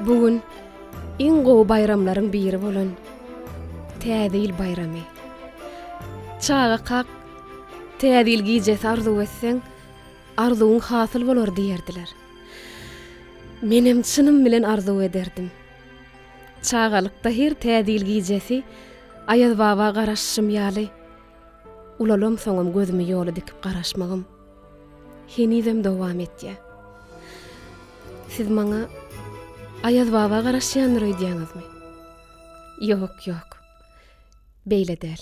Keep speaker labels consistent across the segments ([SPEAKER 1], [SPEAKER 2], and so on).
[SPEAKER 1] Bu gün iň gowy baýramlaryň biri bolan Täze ýyl baýramy. Çagakak Täze ýyl gijesi arzuw etseň, arzuwyň hasyl bolar diýerdiler. Menem çynym bilen arzuw ederdim. Çagalykda her Täze ýyl gijesi Aýaz baba garaşyşym ýaly, ulalamsoňam gözümi ýola dikip garaşmagym henizem dowam etýär. Siz maňa Aýaz baba garaşýandyr öýdýäňizmi? Ýok, ýok. Beýle däl.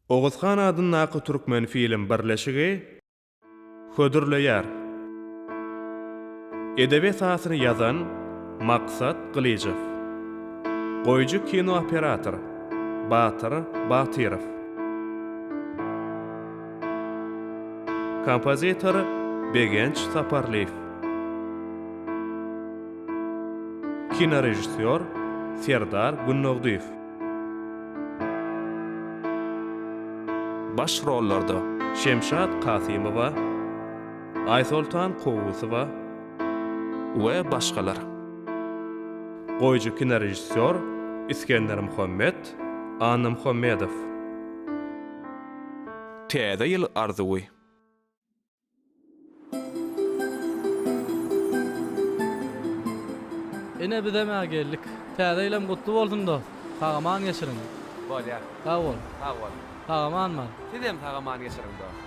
[SPEAKER 2] Oguzhan adyndaky Türkmenfilm birleşigi hödürleýär. Edebi esasyny ýazan Maksat Gylyjow. Goýujy kinooperator Batyr Batyrow. Kompozitor Begenç Saparlyýew. Kinorežissýor Serdar Gündogdyýew. Baş rollarda Şemşat Kasymowa, Aýsoltan Kowusowa we başgalar. Goýujy kinorežissýor Isgendermuhammet Annamuhammedow. Täze ýyl arzuwy.
[SPEAKER 3] Ine bizem-ä geldik. Täze ýylam gutly bolsun dost. Sag-aman geçiriň.
[SPEAKER 4] Bolýar.
[SPEAKER 3] Sag bol.
[SPEAKER 4] Sag bol.
[SPEAKER 3] Sag-aman bar.
[SPEAKER 4] Sizem sag-aman geçiriň dost.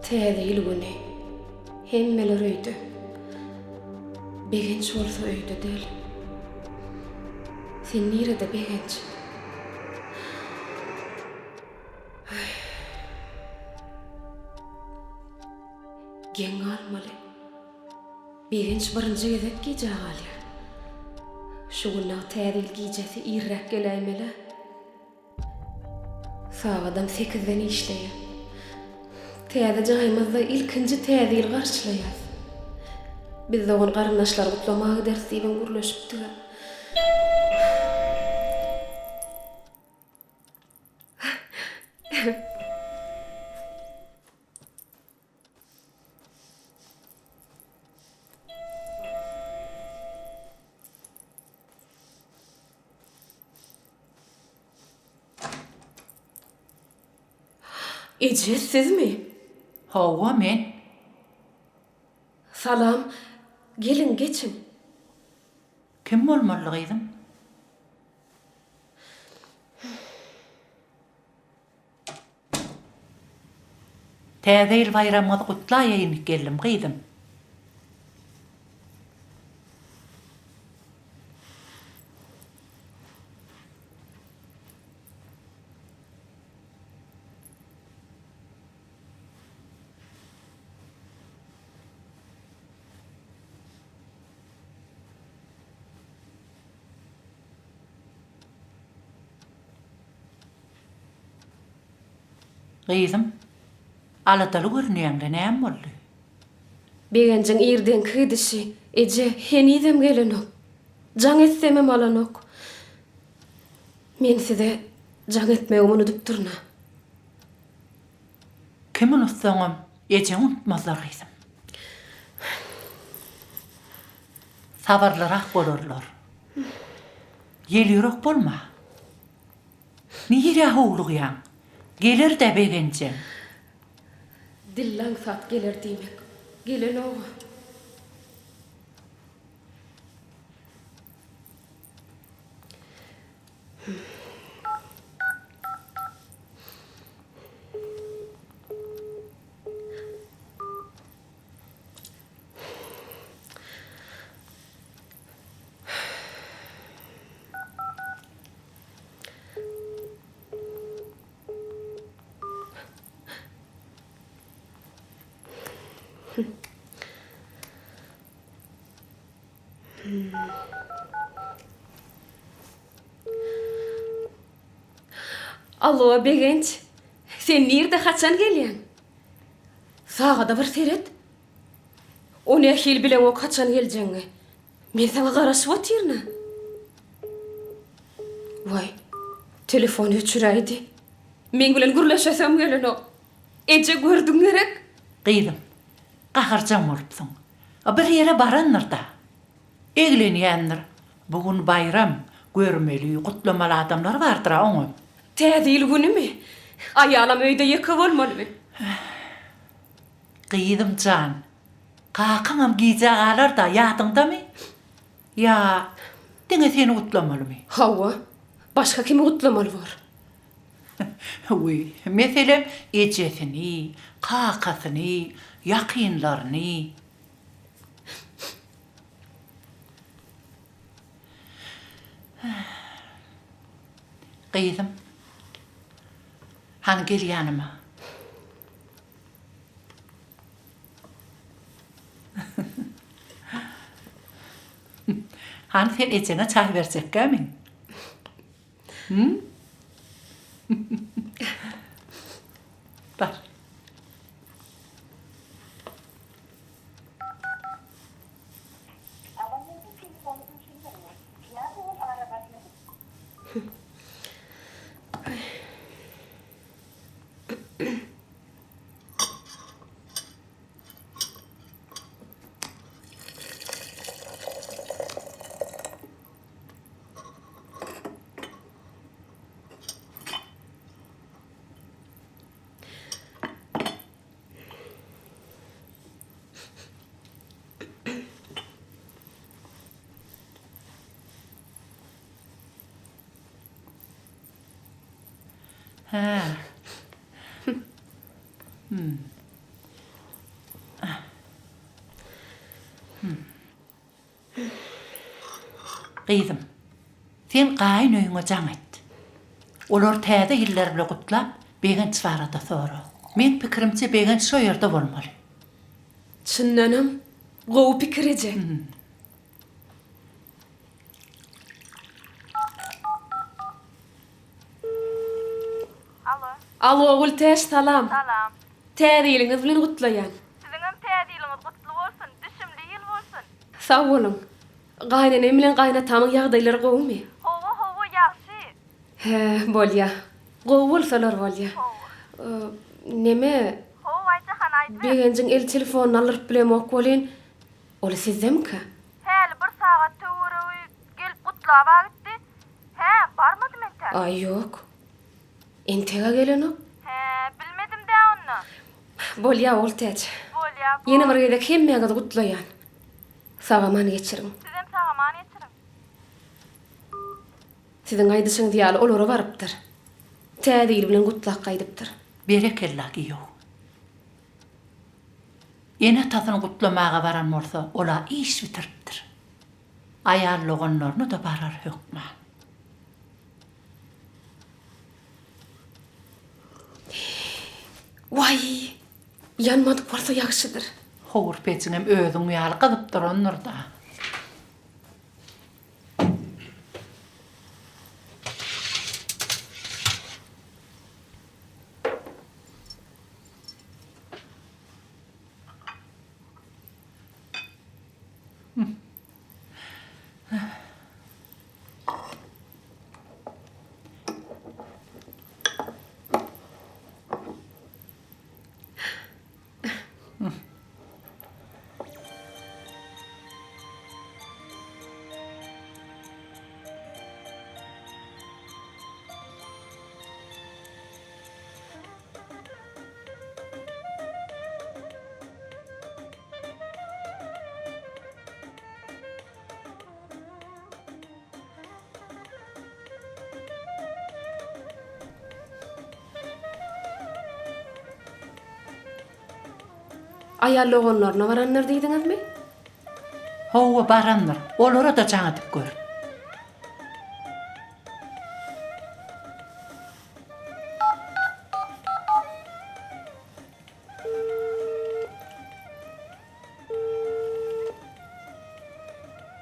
[SPEAKER 1] Täze ýyl güni. Hemmeler öýde. Begenç bolsa öýde däl. Sen nirede Begenç? Geň galmaly. Begenç birinji gezek gijä galýar. Şu gün dagy Täze ýyl gijesi irräk geläýmeli-ä. Sagadam sekizden işleýär. Täze jaýymyzda ilkinji Täze ýyl garşylaýarys. Biz dogan-garyndaşlary gutlamaga gideris diýibem gürleşipdik-ä. Eje, sizmi?
[SPEAKER 5] Hawa, men.
[SPEAKER 1] Salam, geliň, geçiň.
[SPEAKER 5] Kim bolmaly gyzym? Täze ýyl baýramyňyzy gutlaýaýyn geldim gyzym. Gyzym, aladaly görünýäň-le, näme boldy?
[SPEAKER 1] Begenjiň irdenki gidişi, eje, henizem gelenok. Jaň etsemem alanok. Men size jaň etmegimi unudypdyryn-a.
[SPEAKER 5] Kim unutsaňam, ejeňi unutmazlar, gyzym. Sabyrlyrak bolarlar. Ýelýürek bolma. Nirä howlugýaň? Geler-dä Begenjem.
[SPEAKER 1] Dille aňsat geler diýmek. Gelenog-a. Alo, Begenç. Sen nirde, haçan gelýäň? Sagada bir seret. O nähili bileňok haçan geljegiňi. Men saňa garaşyp otyryn-a. Waý, telefony öçüräýdi. Meň bilen gürleşesem gelenok. Eje gördüň gerek?
[SPEAKER 5] Gyzym, gaharjaň bolupsyň. A bir ýere barandyr-da. Eglenýändir. Bu gün baýram, görmeli, gutlamaly adamlar bardyr-a oňam.
[SPEAKER 1] Täze ýyl günümi? Aýalam öýde ýeke bolmalymy?
[SPEAKER 5] Gyzym jan, kakaňam gijä galar-da, ýadyňdamy? Ýa diňe seni gutlamalymy?
[SPEAKER 1] Hawa, başga kimi gutlamaly bor?
[SPEAKER 5] Wiý, meselem, ejesini, kakasyny, ýakynlaryny. Gyzym, hany gel ýanyma. Hany sen ejeňe çaý berjekkämi? Hü? Bar. Hä. Hmm. Hmm. Gyzym, sen gaýyn öýüňe jaň et. Olary täze ýyllar bile gutlap, Begenç barada sora. Meň pikirimçe Begenç şo ýerde bolmaly.
[SPEAKER 1] Çyndanam, gowy pikir eje.
[SPEAKER 6] Alo.
[SPEAKER 1] Alo Gültäç salam.
[SPEAKER 6] Salam.
[SPEAKER 1] Täze ýylyňyz bilen gutlaýan.
[SPEAKER 6] Siziňem täze ýylyňyz gutly bolsun, düşümli ýyl bolsun.
[SPEAKER 1] Sag boluň. Gaýynenem bilen gaýynatamyň ýagdaýlary gowumy?
[SPEAKER 6] Hawa, hawa, ýagşy.
[SPEAKER 1] Hä, bolýa. Gowy bolsalar bolýa.
[SPEAKER 6] Hawa.
[SPEAKER 1] Neme?
[SPEAKER 6] Hawa, Aýjahan, aýdyber.
[SPEAKER 1] Begenjiň el telefonyny aldyryp bilemok welin, ol sizdemika?
[SPEAKER 6] Häli bir sagat töweregi gelip gutlab-a gitdi. Hä, barmadym entäk.
[SPEAKER 1] Aý, ýok. Enteg-ä gelenok.
[SPEAKER 6] Hä, bilmedim-dä onda.
[SPEAKER 1] Bolýa, Ogultäç.
[SPEAKER 6] Bolýa, bol.
[SPEAKER 1] Ýene bir gezek hemmäňizi gutlaýan. Sag-aman geçiriň.
[SPEAKER 6] Sizem sag-aman geçiriň.
[SPEAKER 1] Siziň aýdyşyňyz ýaly olara barypdyr. Täze ýyl bilen gutlap gaýdypdyr.
[SPEAKER 5] Berekella, giýew. Ene-atasyny gutlamaga baran bolsa, ol-a iş bitiripdir. Aýal doganlaryna-da barar hökman.
[SPEAKER 1] Waý, ýanmadyk bolsa ýagşydyr.
[SPEAKER 5] Howur pejiňem özüň ýaly gyzyp durandyr-da.
[SPEAKER 1] Aýal doganlaryna barandyr diýdiňizmi?
[SPEAKER 5] Hawa, barandyr. Olara-da jaň edip gör.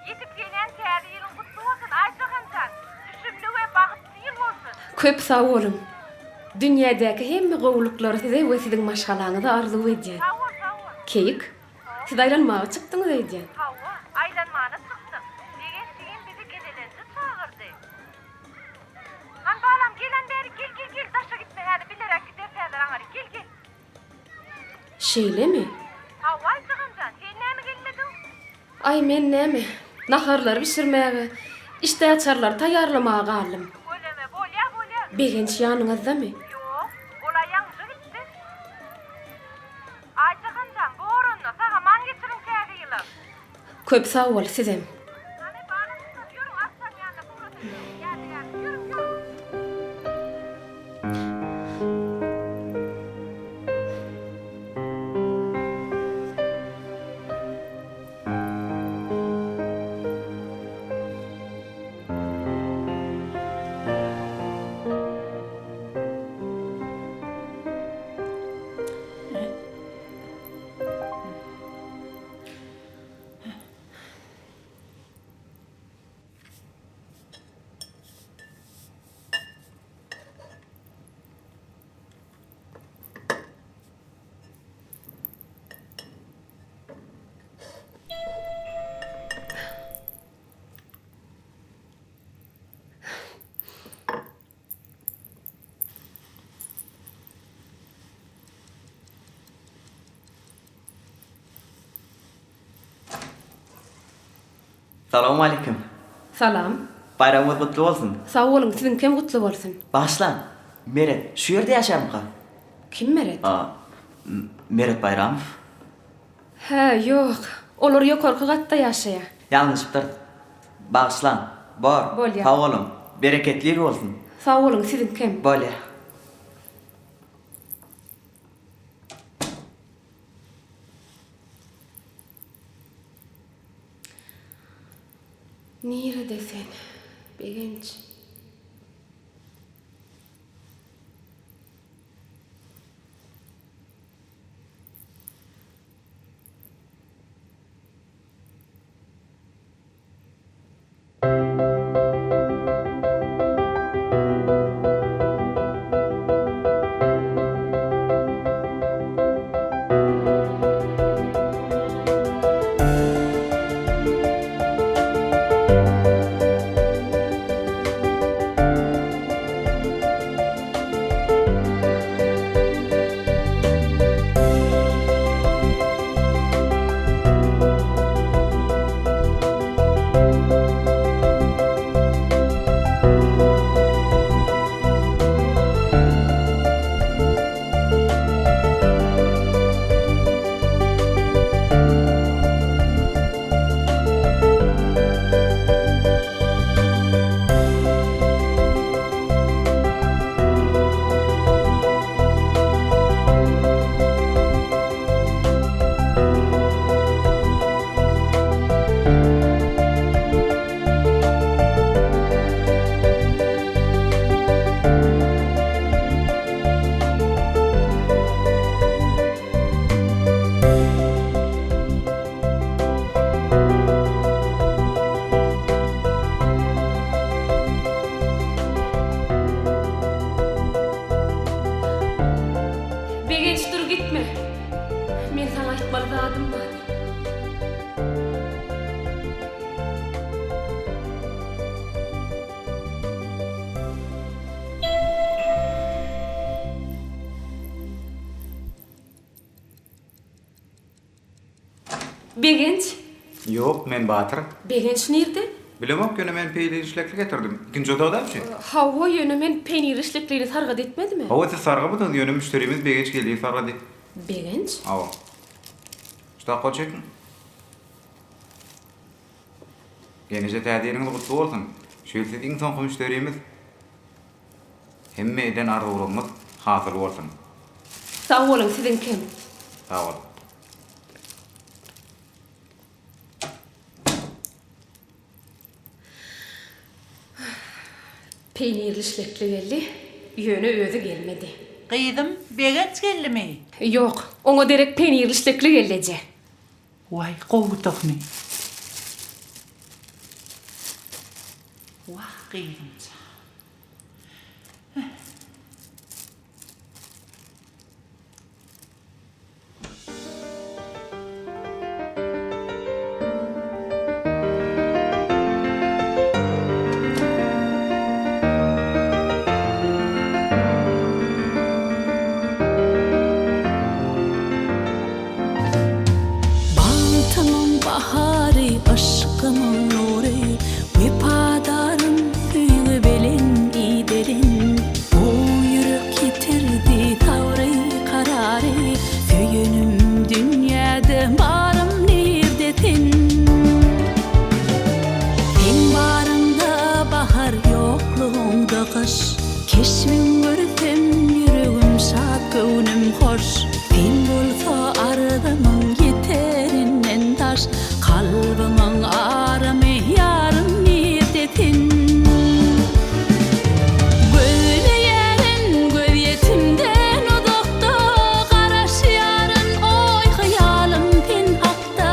[SPEAKER 6] Ýetip gelýän Täze ýylyň gutly bolsun, Aýjahan jan! Düşümli we bagtly ýyl bolsun!
[SPEAKER 1] Köp sag boluň! Dünýädäki hemme gowulyklary size we siziň maşgalaňyza arzuw edýän.
[SPEAKER 6] Sag bol, sag bol!
[SPEAKER 1] Keýik, siz aýlanmaga çykdyňyz öýdýän.
[SPEAKER 6] Hawa, aýlanmana çykdyk. Begenç jigim bizi gezelenje çagyrdy. Han balam, gel-än bäri, gel, gel, gel, daşa gitme häli, bileräk gideris häzir aňaryk, gel, gel!
[SPEAKER 1] Şeýlemi?
[SPEAKER 6] Hawa, Aýjahan jan, sen näme gelmediň?
[SPEAKER 1] Aý, men näme, naharlary bişirmäge, işdäaçarlary taýýarlamaga galdym.
[SPEAKER 6] Göleme, bolýa, bolýa.
[SPEAKER 1] Begenç ýanyňyzdamy?
[SPEAKER 6] Ýok, ol-a ýaňyja gitdi. Aýjahan jan, bor onda, sag-aman geçiriň täze ýylam.
[SPEAKER 1] Köp sag bol, sizem.
[SPEAKER 6] Hany, balam çykar, ýörüň, Arslanyň ýanyna surata düşeliň, ýadygärlik, ýörüň, ýörüň.
[SPEAKER 7] Salowmaleýkim.
[SPEAKER 1] Salam.
[SPEAKER 7] Baýramyňyz gutly bolsun.
[SPEAKER 1] Sag boluň, siziňkem gutly bolsun.
[SPEAKER 7] Bagyşlaň, Meret şu ýerde ýaşarmyka?
[SPEAKER 1] Kim Meret?
[SPEAKER 7] A, Meret Baýramow.
[SPEAKER 1] Hä, ýok. Olar ýokarky gatda ýaşaýar.
[SPEAKER 7] Ýalňyşypdyrys. Bagyşlaň. Bor.
[SPEAKER 1] Bolýar.
[SPEAKER 7] Sag boluň. Bereketli ýyl bolsun.
[SPEAKER 1] Sag boluň, siziňkem.
[SPEAKER 7] Bolýar.
[SPEAKER 1] Nirede sen, Begenç? Begenç dur gitme. Men saňa aýtmaly zadym bar. Begenç.
[SPEAKER 8] Ýok, men Batyr.
[SPEAKER 1] Begenç nirde?
[SPEAKER 8] Bilemok, ýöne men peýnir işlekli getirdim. Ikinji otagdamy şu?
[SPEAKER 1] Hawa, ýöne men peýnir işleklini sargyt etmedimi?
[SPEAKER 8] Hawa, siz sargamadyňyz, ýöne müşderimiz Begenç geldi sargady.
[SPEAKER 1] Begenç?
[SPEAKER 8] Hawa. Şuda gol çekiň. Gelneje täze ýylyňyz gutly bolsun. Şu ýyl siz iň soňky müşderimiz. Hemme eden arzuwlaryňyz hasyl bolsun.
[SPEAKER 1] Sag boluň, siziňkem.
[SPEAKER 8] Sag boluň.
[SPEAKER 1] Peýnirli şlekli geldi, ýöne özi gelmedi.
[SPEAKER 5] Gyzym, Begenç geldimi?
[SPEAKER 1] Ýok, oňa derek peýnirli şlekli geldi eje.
[SPEAKER 5] Waý, gowudygyny. Wah, gyzym jan.
[SPEAKER 9] Bagtymyň bahary, yşkymyň nury, Wepadarym, söýgi bilen idelen. Bu ýürek ýitirdi sabry, karary, Söýenim dünýäde barym nirde sen? Seň baryňda bahar, ýoklugyňda gyş. Keşbiň görsem ýüregim şat göwnüm hoş Sen bolsa arzymyň ýeterinden daş Kalbymyň aramy ýarym nirde sen Gözleýärin gözýetimden uzakda Garaşýaryn oý-hyýalym sen hakda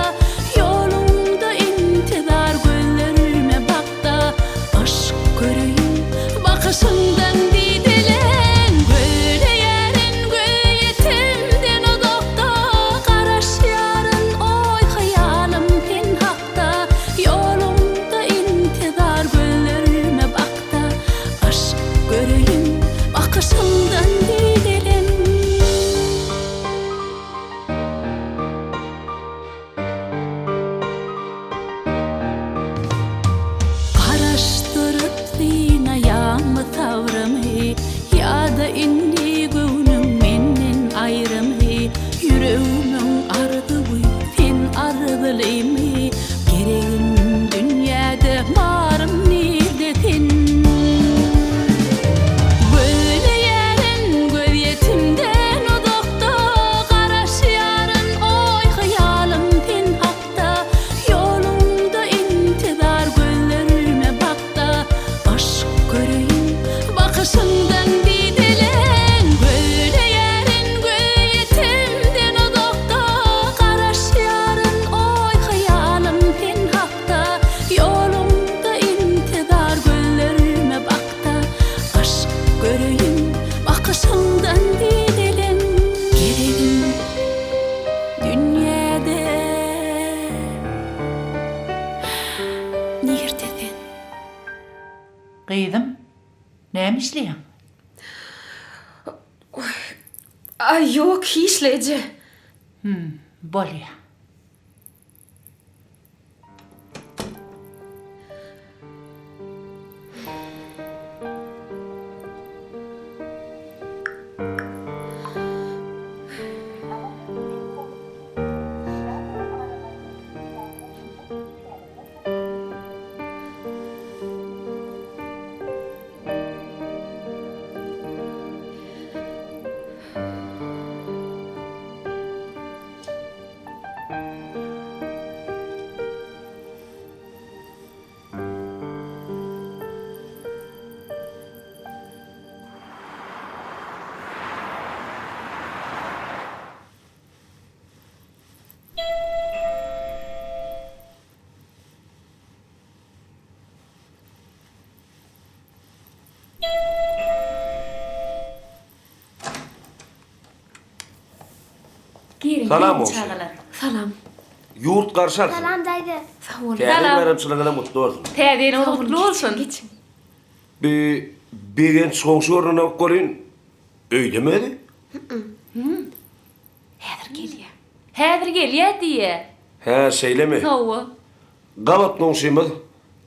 [SPEAKER 9] Ýoluňda intizar gözlerime bak-da Yşk göreýin bakyşyňdan dideleň Gözleýärin gözýetimden uzakda Garaşýaryn oý-hyýalym sen hakda Ýoluňda intizar gözlerime bak-da Yşk göreýin bakyşyňdan dideleň. Garaşdyryp synaýaňmy sabrymy, Ýa-da indi göwnüň menden aýrymy? Ýüregimiň arzuwy sen arzylymy? Geregim dünýäde barym nirde sen? Gözleýärin gözýetimden uzakda, Garaşýaryn oý-hyýalym sen hakda, Ýoluňda intizar gözlerime bak-da, Yşk göreýin bakyşyňdan dideleň. Gözleýärin gözýetimden uzakda, Garaşýaryn oý-hyýalym sen hakda, Ýoluňda intizar gözlerime bak-da, Yşk göreýin bakyşyňdan dideleň. Geregim dünýäde nirde sen?
[SPEAKER 5] Gyzym, näme işleýäň?
[SPEAKER 1] Aý, ýok, hiç-le, eje.
[SPEAKER 5] Hüm, bolýa.
[SPEAKER 1] Giriň,
[SPEAKER 10] Salam
[SPEAKER 1] giriň
[SPEAKER 10] goňşy.
[SPEAKER 1] çagalar. Salam.
[SPEAKER 10] Ýurt garşy alsyn.
[SPEAKER 11] Salam daýza.
[SPEAKER 1] Sag boluň.
[SPEAKER 10] Täze ýyl
[SPEAKER 12] Salam.
[SPEAKER 10] baýramçylygyňyzam gutly bolsun.
[SPEAKER 12] Täze ýylyňyz
[SPEAKER 1] Sag boluň,
[SPEAKER 12] gutly
[SPEAKER 1] geçiň,
[SPEAKER 12] bolsun.
[SPEAKER 1] geçiň.
[SPEAKER 10] Bi Begenç goňşy görnenok welin, öýdemi özi?
[SPEAKER 1] Häzir gelýär.
[SPEAKER 12] Häzir gelýär diýýär.
[SPEAKER 10] Hä, şeýlemi?
[SPEAKER 12] Hawa.
[SPEAKER 10] Gabat goňşymyz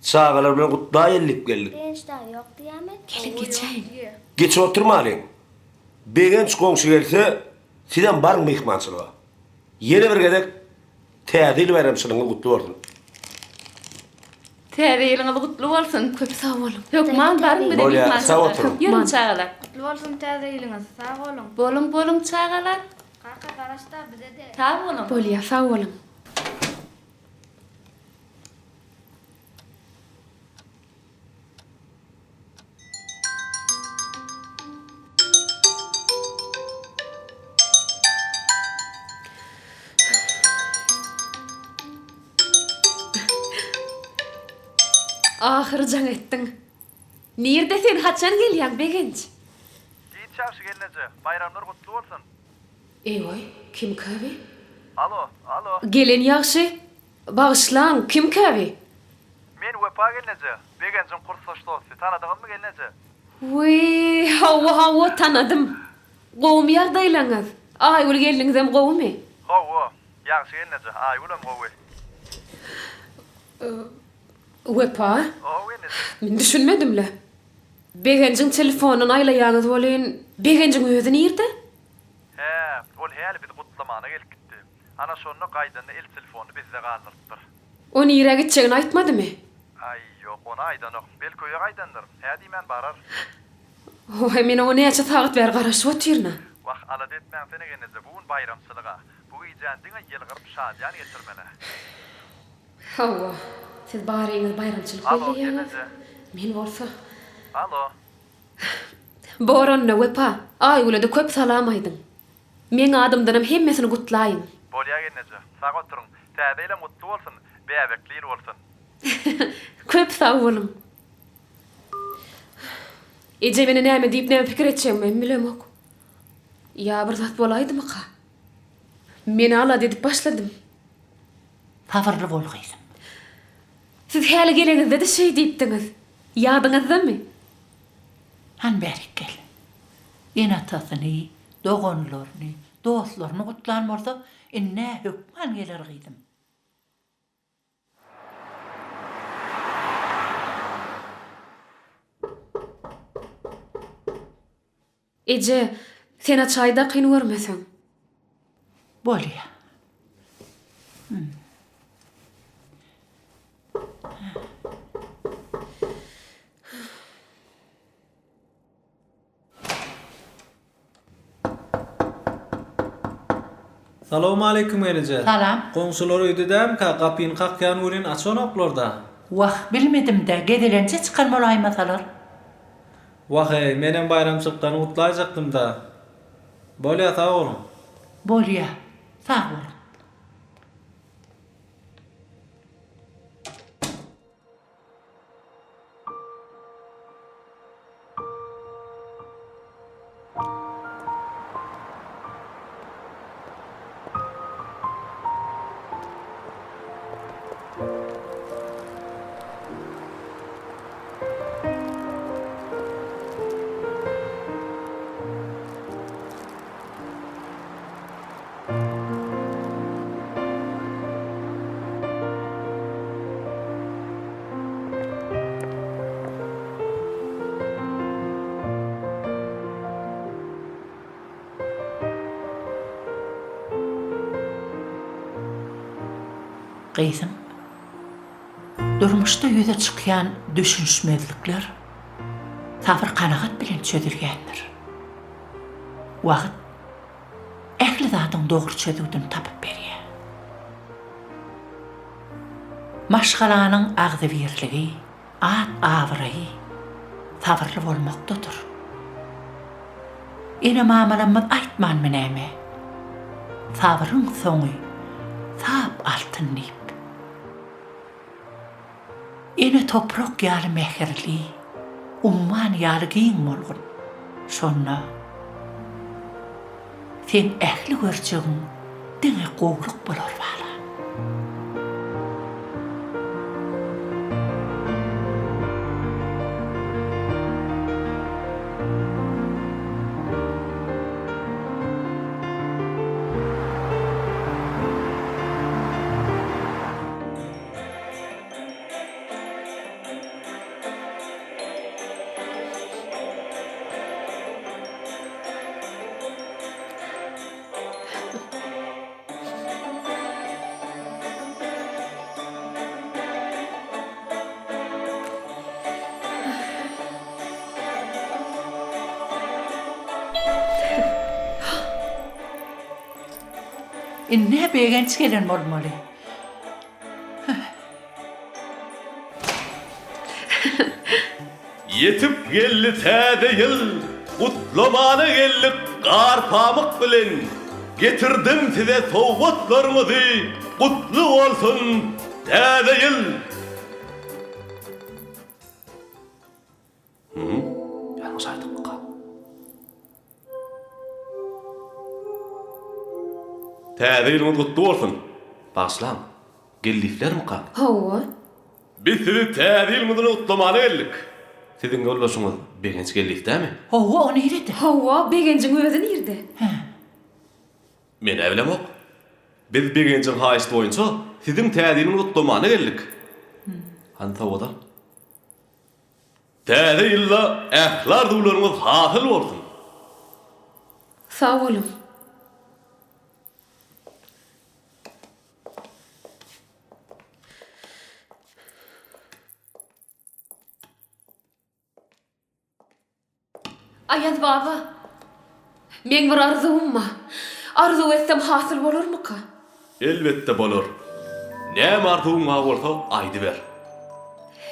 [SPEAKER 10] çagalar bilen gutlaýaly diýip geldik.
[SPEAKER 11] Begenç daýy ýok diýýämi?
[SPEAKER 1] Geliň geçäýiň.
[SPEAKER 10] Geçip oturmalyň. Begenç goňşy gelse, sizem baryň myhmançylyga. Ýene bir gezek Täze ýyl baýramçylygyňyz gutly bolsun!
[SPEAKER 12] Täze ýylyňyz gutly bolsun!
[SPEAKER 1] Köp sag boluň.
[SPEAKER 12] Hökman baryň bize
[SPEAKER 10] Bolýar, sag
[SPEAKER 12] myhmançylyga.
[SPEAKER 10] oturyň.
[SPEAKER 12] Ýörüň çagalar.
[SPEAKER 11] Gutly bolsun täze ýylyňyz. Sag boluň.
[SPEAKER 12] Boluň boluň çagalar.
[SPEAKER 11] Kaka garaşda bize-de.
[SPEAKER 12] Sag boluň.
[SPEAKER 1] Bolýar, sag boluň. Ahyry jaň etdiň. Nirde sen, haçan gelýäň, Begenç?
[SPEAKER 13] Giç ýagşy gelneje, baýramlar gutly bolsun!
[SPEAKER 1] Eý-oý, kimkä bi?
[SPEAKER 13] Alo, alo.
[SPEAKER 1] Gelen ýagşy, bagyşlaň, kimkä bi?
[SPEAKER 13] Men Wepa gelneje, Begenjiň kursdaş dosty, tanadyňyzmy gelneje?
[SPEAKER 1] Wiý, hawa, hawa, tanadym. Gowumy ýagdaýlaňyz? Aýgül gelniňizem gowumy?
[SPEAKER 13] Hawa, ýagşy gelneje, Aýgülem gowy.
[SPEAKER 1] Wepa?
[SPEAKER 13] Hawa gelneje.
[SPEAKER 1] Men düşünmedim-le. Begenjiň telefonyndan aýlaýaňyz welin, Begenjiň özi nirde?
[SPEAKER 13] Hä, ol häli bizi gutlamana gelip gitdi. Ana şonda gaýdanda el telefonyny bizde galdyrypdyr.
[SPEAKER 1] O nirä gitjegini aýtmadymy?
[SPEAKER 13] Aý, ýok, ony aýdanok. Belki öýe gaýdandyr. Hä diýmän barar.
[SPEAKER 1] Waý, men oňa näçe sagat bäri garaşyp otyryn-a.
[SPEAKER 13] Wah, alada etmäňsene gelneje, bu gün baýramçylyg-a. Bu gijäni diňe ýylgyryp şadyýan geçirmeli.
[SPEAKER 1] Hawa, siz baryňyz baýramçylyk
[SPEAKER 13] Alo,
[SPEAKER 1] belleýäňiz.
[SPEAKER 13] gelneje.
[SPEAKER 1] Men bolsa.
[SPEAKER 13] Alo.
[SPEAKER 1] Bor onda, Wepa, Aýgüle-de köp salam aýdyň. Meň adymdanam hemmesini gutlaýyň.
[SPEAKER 13] Bolýa gelneje, sag oturyň. Täze ýylam gutly bolsun, bäbekli ýyl bolsun.
[SPEAKER 1] Köp sag boluň. Eje meni näme diýip näme pikir etjegimem bilemok. Ýa bir zat bolaýdymyka? Men alada edip başladym.
[SPEAKER 5] Sabyrly bol gyzym.
[SPEAKER 1] Siz häli geleňizde-de şeý diýipdiňiz. Ýadyňyzdamy?
[SPEAKER 5] Hany bärik gel. Ene-atasyny, doganlaryny, dostlaryny gutlan bolsa, ind-ä hökman geler gyzym.
[SPEAKER 1] Eje, sen-ä çaý-da kyn görmeseň.
[SPEAKER 5] Bolýa.
[SPEAKER 3] Salowmaleýkim gelneje.
[SPEAKER 5] Salam.
[SPEAKER 3] Goňşular öýde dälmikä, gapyny kakýan welin açanoklarda.
[SPEAKER 5] Wah, bilmedim-dä, gezelenje çykan bolaýmasalar.
[SPEAKER 3] Wah-eý, menem baýramçylykdan gutlaýjakdym-da. Bolýa, sag boluň.
[SPEAKER 5] Bolýa, sag boluň. Gyzym, durmuşda ýüze çykýan düşünişmezlikler sabyr-kanagat bilen çözülýändir. Wagt ähli zadyň dogry çözgüdini tapyp berýär. Maşgalanyň agzybirligi, at-abraýy sabyrly bolmakdadyr. Ene-mamalarymyz aýtmanmy näme, Sabryň soňy sap altyn diýip. Ene toprak ýaly mähirli, umman ýaly giň bolgun. Şonda seň ähli görjegiň diňe gowluk bolar balam. Indi Begenç gelen bolmaly.
[SPEAKER 10] Ýetip geldi täze ýyl, Gutlamana geldik gar-pamyk bilen. Getirdim size sowgatlaryňyzy, Gutly bolsun täze ýyl! Täze ýylyňyz gutly bolsun! Bagyşlaň, Geldiýewlermika?
[SPEAKER 1] Hawa.
[SPEAKER 10] Biz sizi Täze ýylyňyz bilen gutlamana geldik. Siziň ýoldaşyňyz Begenç Geldiýew dämi?
[SPEAKER 5] Hawa, o nirede?
[SPEAKER 1] Hawa, Begenjiň özi nirde?
[SPEAKER 5] Hä.
[SPEAKER 10] Men-ä bilemok. Biz Begenjiň haýyşty boýunça siziň Täze ýylyňyzy gutlamana geldik. Hany sowgat al. Täze ýylda ähli arzuwlaryňyz hasyl bolsun!
[SPEAKER 1] Sag boluň. Aýaz baba, meň bir arzuwym bar. Arzuw etsem hasyl bolarmyka?
[SPEAKER 10] Elbetde bolar. Näme arzuwyň bar bolsa aýdyber.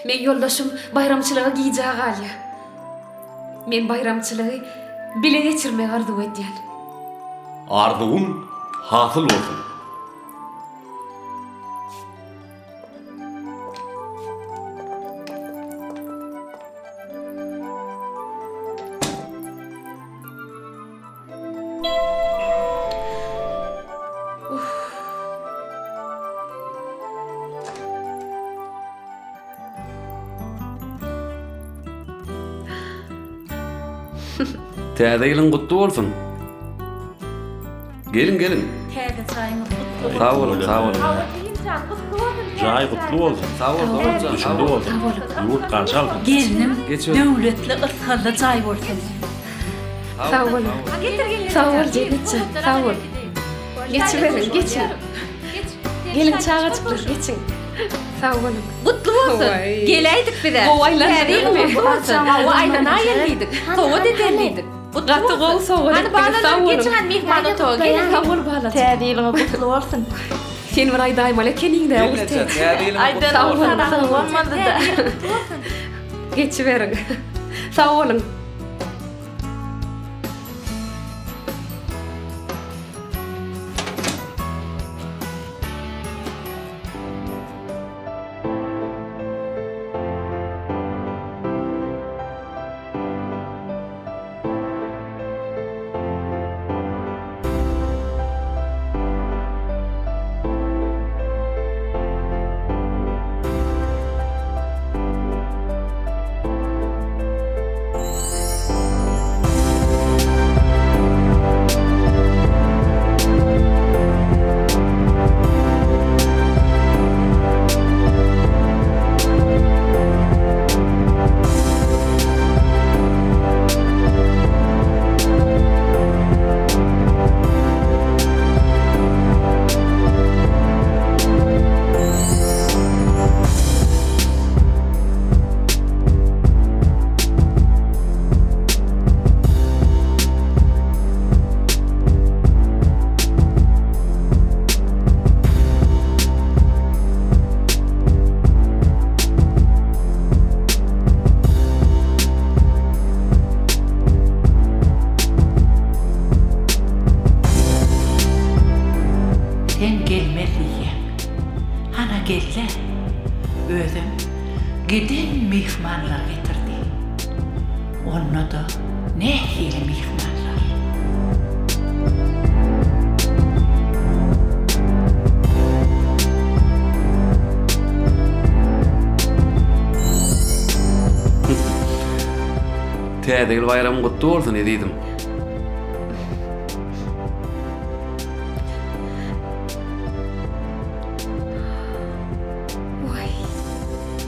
[SPEAKER 1] Meň ýoldaşym baýramçylyga gijä galýar. Men baýramçylygy bile geçirmegi arzuw edýän.
[SPEAKER 10] Arzuwyň hasyl bolsun.
[SPEAKER 4] Täze ýylyň gutly bolsun. Geliň, geliň.
[SPEAKER 9] Täze jaýyňyz gutly bolsun.
[SPEAKER 4] Sag boluň, sag boluň.
[SPEAKER 2] Jaý gutly bolsun.
[SPEAKER 4] Sag bol, doganjan.
[SPEAKER 2] Düşümli bolsun. Ýurt garşy alsyn.
[SPEAKER 9] Gelnim döwletli, ysgally jaý bolsun.
[SPEAKER 1] Sag bol. Sag bol Jennetjan, sag bol. Geçiberiň, geçiň. Geliň çagajyklar, geçiň. Sag boluň.
[SPEAKER 12] Gutly bolsun. Geläýdik bize.
[SPEAKER 1] Gowy aýlandyňyzmy?
[SPEAKER 12] Gutly bolsun. Hawa, aýlanaýyn diýdik. Sowgat ederin diýdik.
[SPEAKER 1] Gaty gowy sowgat
[SPEAKER 12] Hany
[SPEAKER 1] etdiňiz,
[SPEAKER 12] balalar
[SPEAKER 1] sag boluň.
[SPEAKER 12] geçiň hany myhman otaga geliň.
[SPEAKER 1] Sag bol balajyk.
[SPEAKER 14] Täze ýylyňyz gutly bolsun.
[SPEAKER 1] Sen bir aýdaýmaly ekeniň-dä,
[SPEAKER 4] Gelneje,
[SPEAKER 1] Ogultäç.
[SPEAKER 4] täze ýylyňyz gutly
[SPEAKER 14] Aýdan
[SPEAKER 1] Sag boluň,
[SPEAKER 14] bolsa
[SPEAKER 1] sag boluň.
[SPEAKER 14] bolmady-da.
[SPEAKER 1] Geçiberiň. Sag boluň.
[SPEAKER 5] Sen gelmez diýýäň. Hana gel-dä. Özem giden myhmanlar getirdi. Onda-da nähili myhmanlar.
[SPEAKER 4] Täze ýyl baýramyň gutly bolsun, ezizim.
[SPEAKER 1] Waý.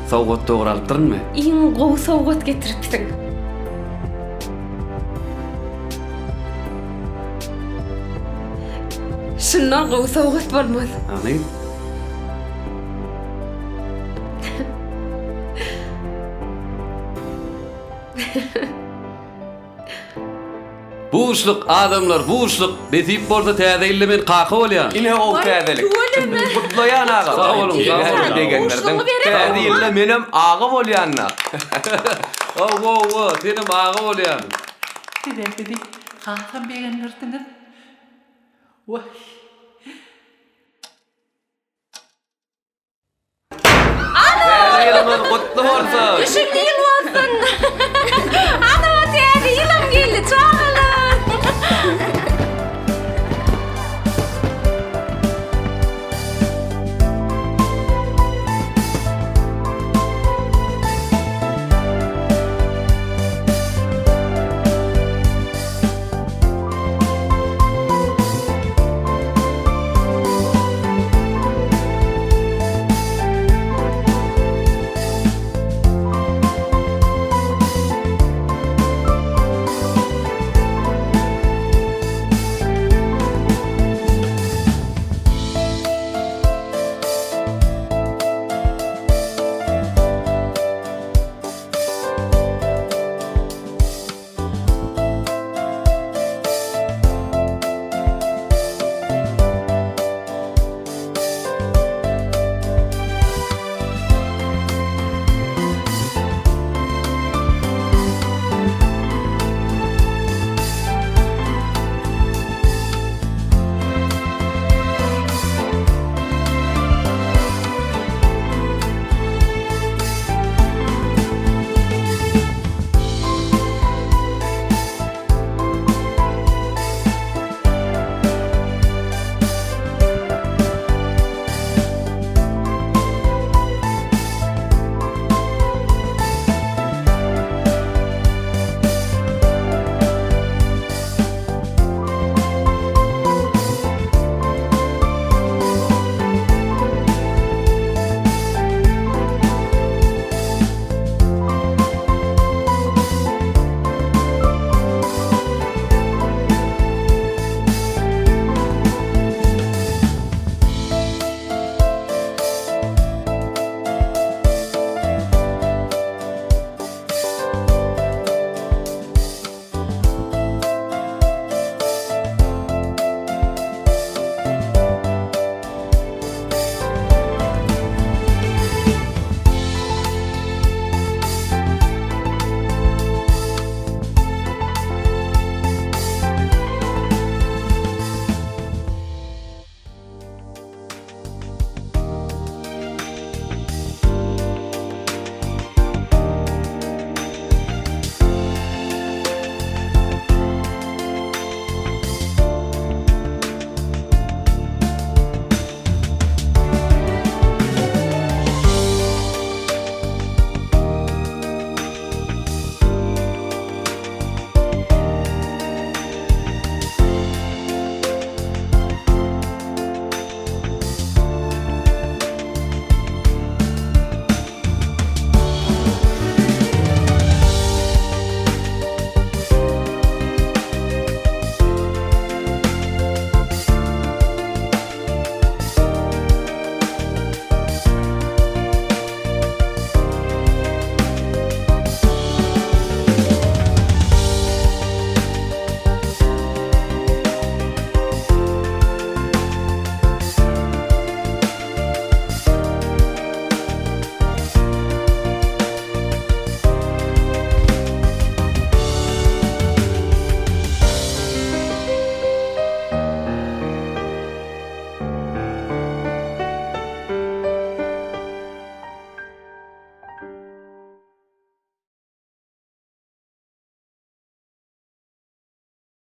[SPEAKER 4] Sowgat dogry alypdyrynmy?
[SPEAKER 1] Iň gowy sowgat getiripsiň. Şundan gowy sowgat bolmaz.
[SPEAKER 4] Hany? Buşluk adamlar buşluk nesip bolsa täze ýylda men kaka bolýan.
[SPEAKER 15] Ine gowy täzelik.
[SPEAKER 12] Tüweleme.
[SPEAKER 15] Gutlaýan aga.
[SPEAKER 4] Sag boluň sag boluň.
[SPEAKER 15] Begendirdiň.
[SPEAKER 12] Buşlugyňy beremok.
[SPEAKER 15] Täze ýylda menem aga bolýan-da.
[SPEAKER 4] Hawa hawa senem aga bolýan.
[SPEAKER 5] Sizem bizi hasam begendirdiňiz. Waý.
[SPEAKER 15] Täze ýylyňyz gutly bolsun!
[SPEAKER 12] Düşümli ýyl bolsun! Ana, täze ýylam geldi, çagalar!